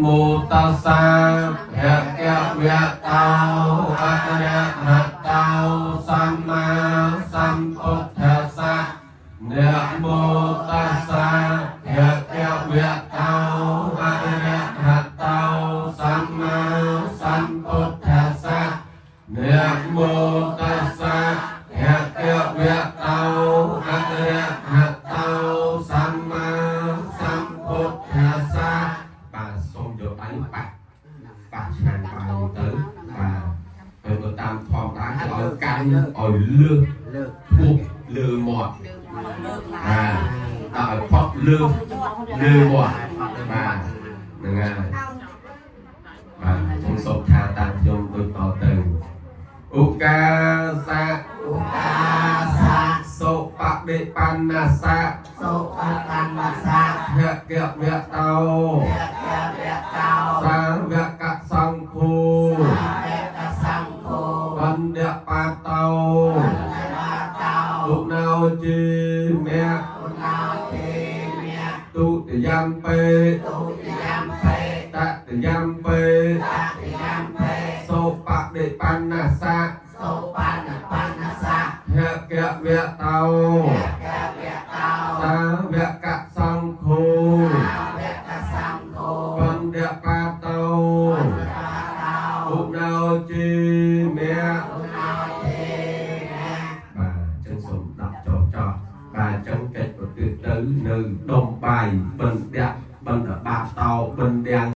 មោតស្សៈភគវៈតោអរហតោសម្មាសម្ពុទ្ធស្សៈនមោតស្សៈភគវៈតោអរហតោសម្មាសម្ពុទ្ធស្សៈនមោតស្សៈភគវៈតោអរហតោសម្មាសម្ពុទ្ធស្សៈបាទសូមយកដៃប៉ះប៉ះឆ្នាំងបាយទៅបាទហើយបើតាមធម្មតាគេឲ្យកាន់ឲ្យលើស លើក ពោះលើមាត់បាទដាក់ឲ្យផុតលើលើមាត់បាទហ្នឹងហើយបាទខ្ញុំសូមថាតាមខ្ញុំដូចតទៅឧកាសៈ ឧកាសៈ សុបដិបណ្ណសៈ សុបបណ្ណសៈ ភគវៈតោ ភគវៈតោ សាវកសង្ឃោ សាវកសង្ឃោ បណ្ឌបាតោ បណ្ឌបាតោ ឧណោជាមៈ ឧណោទេមៈ ទុតិយំពេ ទុតិយំពេ តតិយំពេ តតិយំពេ សុបដិបណ្ណសៈ សុបណ្ណបណ្ណសៈ ភគវៈតោ ភគវៈតោ សាវកសង្ឃោ សាវកសង្ឃោ បណ្ឌបាតោ បណ្ឌបាតោ ឧណោជាមៈ ឧ